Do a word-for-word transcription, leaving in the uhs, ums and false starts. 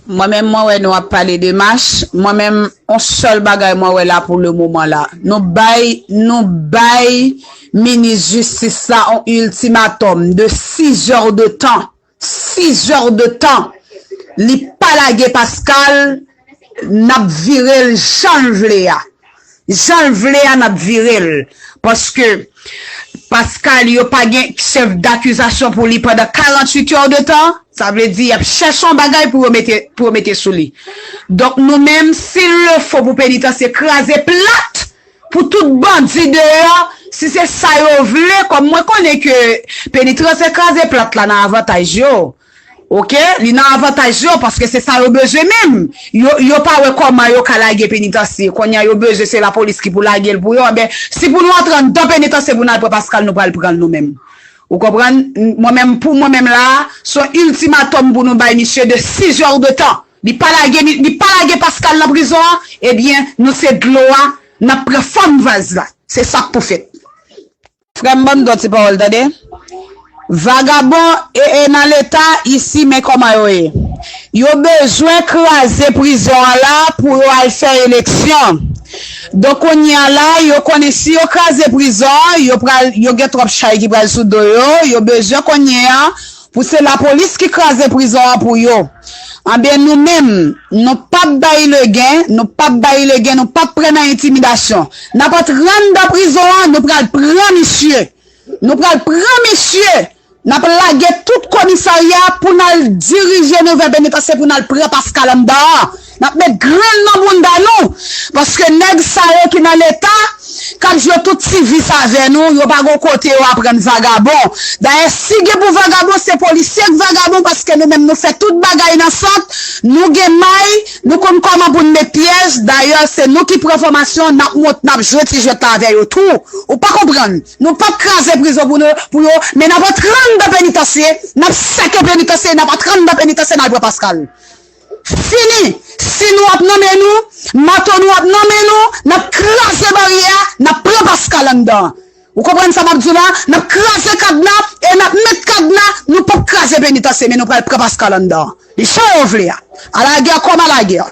Mwen menm, mwen wè nou ap pale de mach. Mwen menm, on sèl bagay mwen wè la pou le moman la. Nou bay, nou bay minis jistis la on iltimatòm de sis zè de tan. Sis zè de tan. Li pa lage Pascal, n ap vire l jan l vle a. Jan l vle a, n ap vire l. Paske Pascal, yo pa gen chèf dakizasyon pou li pandan karanntuit è de tan. Sa vle di, y ap chèche yon bagay pou yo mete, pou yo mete sou li. Donk, nou menm, si l le fo pou penitansye kraze plat, pou tout bandi deyò, si se sa yo vle, kòm mwen konnen ke penitansye kraze plat la nan avantaj yo. Oke, li nan avantaj yo, paske se sa yo bezwen menm. Yo, yo pa wè kòman yo ka lage penitansye. Kounye a yo bezwen se lapolis ki pou lage l pou yo. Enben, si pou nou antre anndan penitansye pou n al pran Pascal, nou pral pran l nou menm. Ou konprann? Mwen menm, pou mwen menm la, se yon iltimatòm pou nou bay misye de sis zè de tan. Li pa lage, li, li pa lage Pascal nan prizon an, ebyen, nou se dlo a, n ap pran fòm vaz la. Se sa k pou fèt. Frè m, ban m di w ti pawòl, tande. Vagabon e, e nan leta isi, men kòman yo ye. Yo bezwen kraze prizon an la pou yo al fè eleksyon. Donk, kounye a la, yo konnen si yo kraze prizon an, yo pral, yo gen twòp chay ki pral sou do yo. Yo bezwen kounye a pou se lapolis ki kraze prizon an pou yo. Anben, nou menm, nou p ap bay legen, nou p ap bay legen, nou p ap pran nan entimidasyon. N ap antre anndan prizon an, nou pral pran misye. Nou pral pran misye. N ap lage tout komisarya pou n al dirije nou vè penitansye pou n al pran Pascal anndan an. N ap met grenn nan bounda nou. Paske nèg sa yo ki nan leta, k ap jwe tout ti vis avè nou, yo pa gon kote yo aprann vagabon. Dayè, si gen pou vagabon, se polisye k vagabon, paske nou menm nou fè tout bagay nan sant, nou gen may, nou konn kòman pou n met pyèj. Dayè, se nou ki pran fòmasyon, n ap mont, n ap jwe ti jwèt la avè yo tou. Ou pa konprann? Nou p ap kraze prizon pou nou, pou yo, men n ap antre anndan penitansye, n ap sèke penitansye, n ap antre anndan penitansye, n al pran Pascal. Fini! Si nou ap nonmen nou, mato nou ap nonmen nou, n ap kraze baryè a, n ap pran Pascal anndan. Ou konprann sa m ap di w la? N ap kraze kadna e n ap met kadna, nou p ap kraze penitansye, men nou pral pran Pascal anndan. Li jan yo vle a. Alagè kòm alagè.